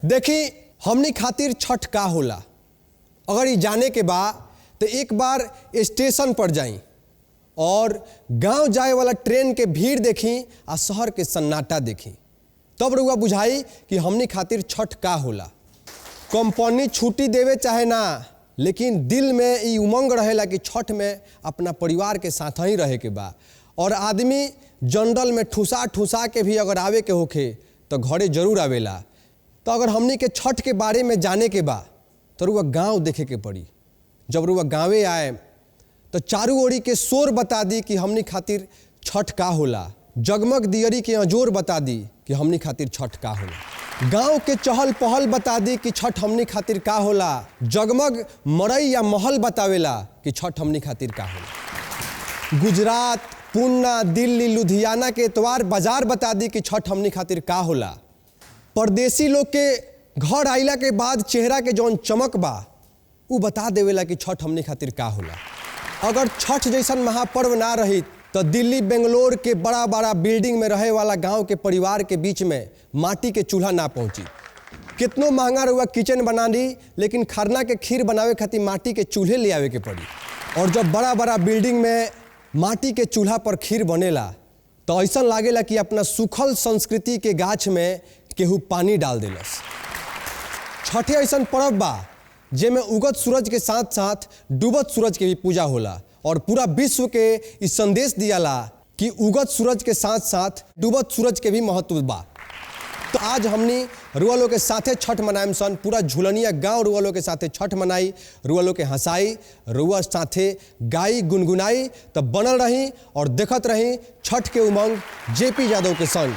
देखी हमनी खातिर छठ का होला। अगर ये जाने के बा तो एक बार स्टेशन पर जाई और गांव जाए वाला ट्रेन के भीड़ देखी आ शहर के सन्नाटा देखी, तब रउआ बुझाई कि हमनी खातिर छठ का होला। कंपनी छुट्टी देवे चाहे ना, लेकिन दिल में ई उमंग रहेला कि छठ में अपना परिवार के साथ ही रहे के बा। और आदमी जनरल में ठुसा ठुसा के भी अगर आवे के होखे तो घरे जरूर आवेला। तो अगर हमनी के छठ के बारे में जाने के बा तो रुआ गांव देखे के पड़ी। जब रुआ गांवे आए तो चारू ओरी के शोर बता दी कि हमनी खातिर छठ का होला। जगमग दियरी के अजोर बता दी कि हमनी खातिर छठ का होला। गांव के चहल पहल बता दी कि छठ हमनी खातिर का होला। जगमग मरई या महल बतावेला कि छठ हमनी खातिर का होला। गुजरात, पूना, दिल्ली, लुधियाना के एतवार बाजार बता दी कि छठ हमनी खातिर का होला। परदेसी लोग के घर आइला के बाद चेहरा के जौन चमक बा उ बता देवेला कि छठ हमनी खातिर का होला। अगर छठ जैसन महापर्व ना रही तो दिल्ली बेंगलोर के बड़ा बड़ा बिल्डिंग में रहे वाला गांव के परिवार के बीच में माटी के चूल्हा ना पहुंची। कितनो महंगा रुआ किचन बना ली, लेकिन खरना के खीर बनावे खातिर माटी के चूल्हे ले आवे के पड़ी। और जब बड़ा बड़ा बिल्डिंग में माटी के चूल्हा पर खीर बनेला तो ऐसा लागेला कि अपना सूखल संस्कृति के गाछ में केहू पानी डाल देलस। छठे ऐसा पर्व बा जेमे उगत सूरज के साथ साथ डूबत सूरज के भी पूजा होला और पूरा विश्व के ई संदेश दियाला कि उगत सूरज के साथ साथ डूबत सूरज के भी महत्व बा। तो आज हमनी रुआ लोग के साथे छठ मनाएम सन। पूरा झुलनिया गांव रुआ लोग के साथे छठ मनाई, रुआ लोग के हंसाई, रुआ साथे गाई गुनगुनाई। तब बनल रही और देखत रही छठ के उमंग जेपी यादव के संग।